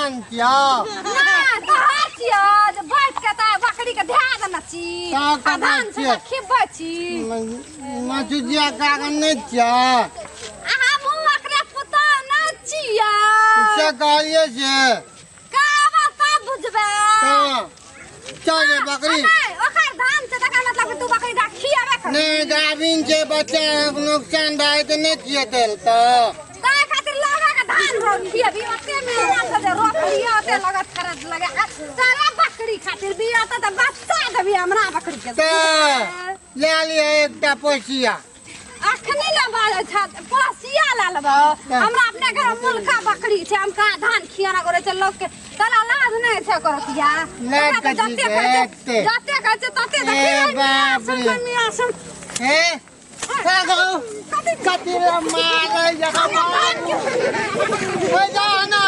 धान छियो ना तोहर छियो जे बैठ के त बकरी के ध्यान देना छी आ धान से खिबै छी मचुजिया कागन नहीं छियो आ हमहूँ ओकरे पुतोह न छियो से कहलिए से का बात बुझबै चल बकरी ओकर धान छै तकर मतलब कि तू बकरी दा खियाबे कर नहीं गाभिन छै बच्चा नुकसान भए तऽ नहीं खियेतै तऽ ताहि खातिर लगा के धान रोप खियाबी ओते मेहनत से रोपलियो ओते लगत खरच लगे सारा बकरी खातिर बिया त बच्चा देबी हमरा बकरी के तऽ ले लिअ एकटा पोसिया अखनी लेबै छै पोसिया ले लेबै हमरा अपने घर में मुलका बकरी छै हम कहाँ धान खियाना करे छै लोग के तला लाज नहीं छै करतिया जते जते कहै छै तते देखी बाप रे मियां सुन हे कथी रे मारै जगह ओइ जा ना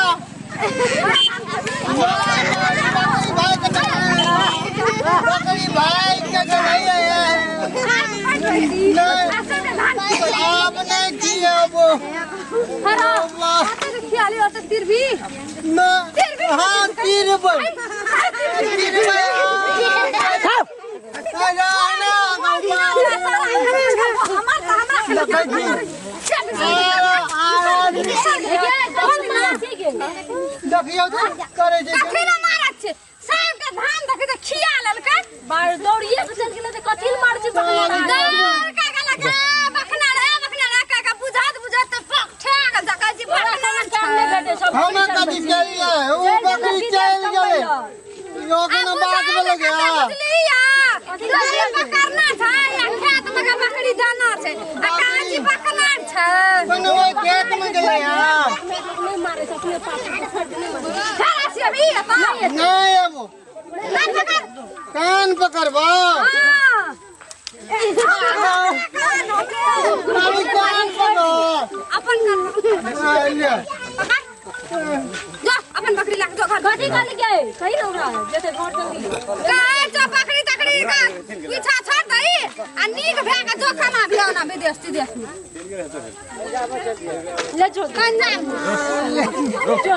बकरी भाई के गई है आप नहीं खियाबो खियाली होते तीर भी ना हां तीर बोल तीर देखियो करे छै कथी ले मारै छै साहब के धान देखै त खिया लेलकै बार दौड़िए के चल गेलै त कथी ले मारै छै दौड़ के गेलै के बखना रे बखना रे का का बुझात बुझात त ठा गेल जकै छी बखना काम नै भेटै सब हम कथी केलियै उ बकरी चल गेलै यो केना बात बोले के बुझलिया पकड़ना छै या खेत में के बकरी जाना छै आ कहाँ छी बकना छै कोनो ओइ खेत में गेलै हां नहीं मारे छै अपने पास नहीं मारे खेला छी अभी एतऽ नहीं आबो ना पकड़ कान पकड़बो हां मामी कान पकड़ अपन कान पकड़ जो अपन बकरी लाके जो घर कथी कहली के कही ना ओकरा जेते घर चल गेलै काहे जो बकरी तकरी का पीछा छोड़ दही आ नीक भए के जो कमा भी ना विदेश तिदेश में ले जो कंजा जो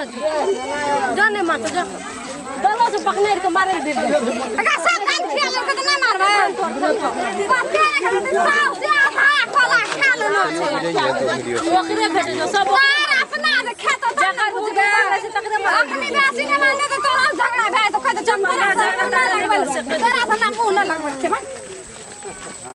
जो नहीं मारतो जो दलो से पकड़े के मारे दे दे अगर सब धान खिया लेलकै तऽ नहि मारबै कते ने साव से आधा कोला खा लेना छै ओकरे भेटे जो सब तार अपना जे खेतो तब ने बुझबै अखनी बेसी नहि मारले तऽ तोरा झगड़ा भए जेतौ कहै तऽ चल तोरा से ना लगबै तोरा से ना मुँह ना लगबै छै